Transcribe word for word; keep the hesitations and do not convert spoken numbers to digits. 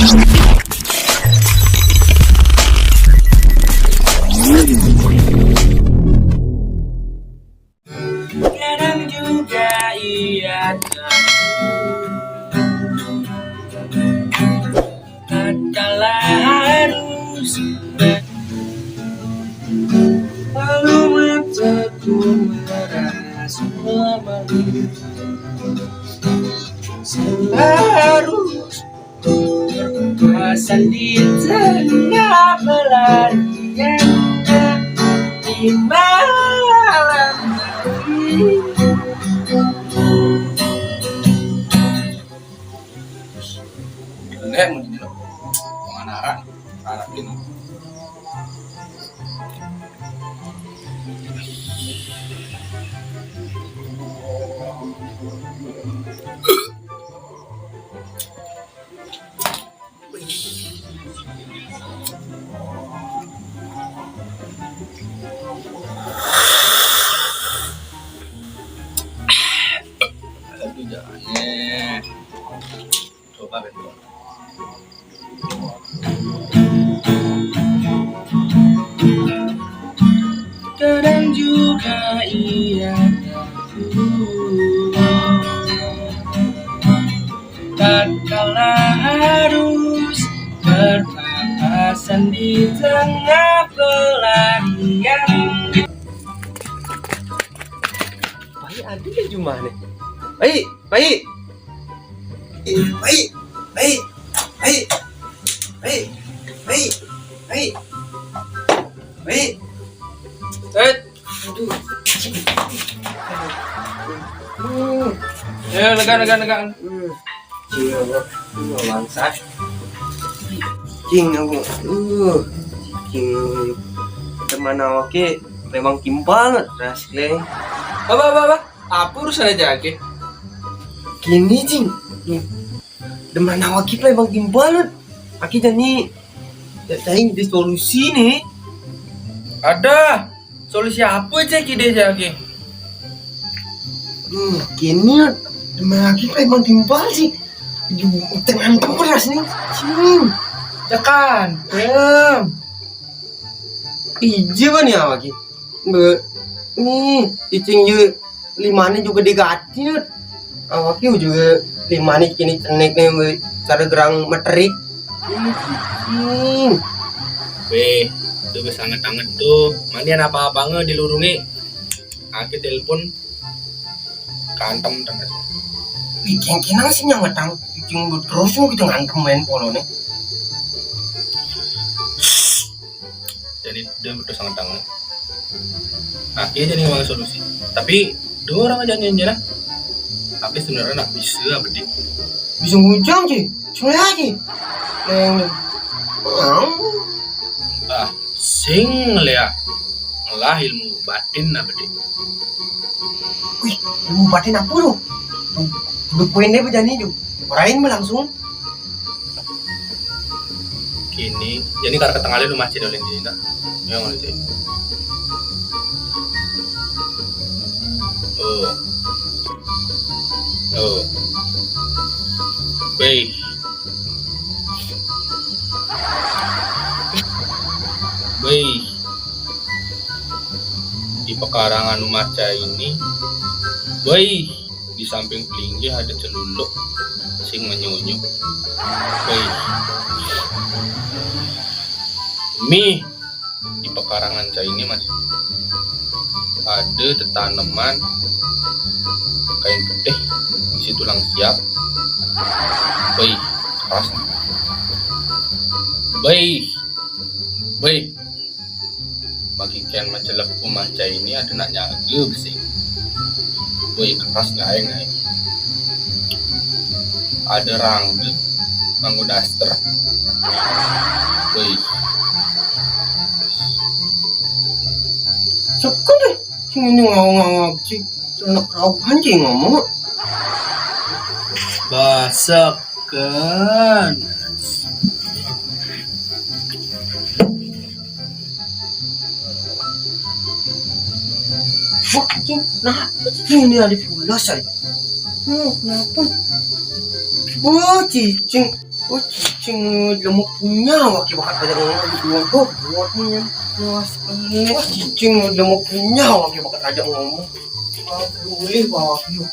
Kadang juga ia takut, tatkala harus lalu mataku merasa malu. Harus berpapasan di tengah pelarian di malam hari. Enggak, mau gini loh. Jangan harap, harapin. Aduh, jangan. Coba, Ben. Kadang juga ia takut, tatkala harus berpapasan di tengah pelarian. Baik, ada di rumah nih. Baik, baik. Baik, baik, baik, baik, baik, baik, baik. Eh, aduh. Hmm. Ya, lega, lega, lega. Hmm. Cing, Allah. Cing, Allah, bangsat. Cing, Allah. Uh. Cing. Teman awake memang timpal, ras, Kleng. Apa, apa, apa? Apa urusan aja, Ki? Gini, Cing. Demen awak kita emang timpal. Aki jani, ya, cari solusi nih. Ada. Solusi apa, Cek, ide aja, Ki? Hmm, gini, demen awak kita emang timpal sih. Aduh, tengah temperas nih, Cing. Tekan. Em. Ije apa nih awak, Ki? Be, nih, Cing, ye, limane juga diganti, Nut. Awake juga limane kini cenek nih, cara gerang meterik. Ih, pusing. Weh, itu wis anget-anget tuh. Mani apa-apa nge dilurungi. Aku telepon kantem terus. Wih, kengkinang sih nyangetang. Cing terus mau kita ngantem main polo nih. Jadi dia butuh sangat tangan. Nah, dia jadi ngambil solusi. Tapi dua orang aja nih jalan. Tapi sebenarnya nak bisa apa, Dik? Bisa ngucang sih, soalnya sih. Yang ah, sing lea ngelah ilmu batin apa, Dik? Wih, ilmu batin apa tuh? Udah poin deh berjani tuh. Orain mah langsung. Kini, jadi karena ketengah lu masih oleh dina. Ya, ngono sih. Oh. Oh. Baik. Baik. Di pekarangan Umaca ini, baik. Di samping pelinggih ada celuluk sing menyunyuk. Wih. Mih, di pekarangan saya ini, Mas, ada tetaneman kain putih, isi tulang siap. Wih, keras. Wih. Wih. Bagi ken macelep Umaca ini ada nak nyaga besi. Woi, keras gaeng, gaeng. Ada rangge, nganggo daster. Woi. Seken deh, sing ini ngawang-ngawang sih. Anak rauhan sih ngomong. Baseken. Wah, cing, kenapa cing ini ada pulas, ay? Hmm, kenapa? Wah, cicing. Wah, cicing, udah mau punya, wah, kayak bakat aja ngomong gitu, wah, gua buat nih, ya. Wah, cicing, udah mau punya, wah, kayak bakat aja ngomong. Wah, boleh, wah, yuk.